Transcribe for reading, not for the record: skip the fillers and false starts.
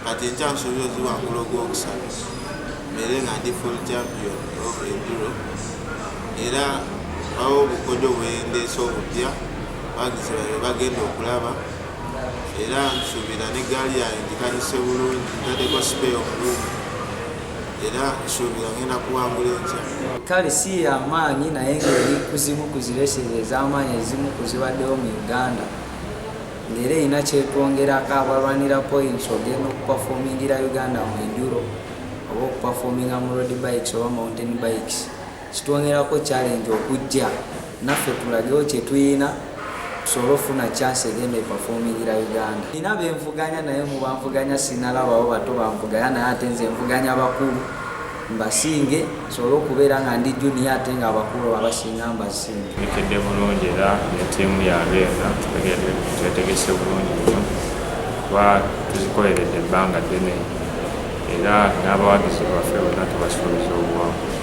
Kati enkya nsuubira oziwangula ogwokusatu, mbeere nga ndi full champion of enduro. Era waliwo obukodyo bwendeese obupya, abawagizi bange bagenda okulaba. Era nsuubira n'eggaali yange ngikanise bulungi, ntaddeko spare omulungi, era nsuubira ngenda kuwangula enkya. Kale si yamaanyi, naye ng'eri ku zimu ku zi races ez'amaanyi ezimu ku zibaddewo mu Uganda, ng'era erina kyetwongerako abalwanira points. Ogenda okuperformingira Uganda mu enduro oba okuperforminga mu road bikes oba mountain bikes, kitwongerako challenge okujja naffe tulagewo kyetuyina, tusobole okufuna chance egenda eperformingira Uganda. Nina benvuganya, naye mubanvuganya sinalabawo bato banvuganya, naye ate nze nvuganya bakulu mbasinge, nsobole okubeera nga ndi junior ate nga abakulu abasinga mbasinge. Ntegekedde bulungi, era ne ttiimu yange yonna twetegese bulungi nnyo kuba tuzikoleredde ebbanga ddene, era n'abawagizi baffe bonna tubasuubiza obuwanguzi.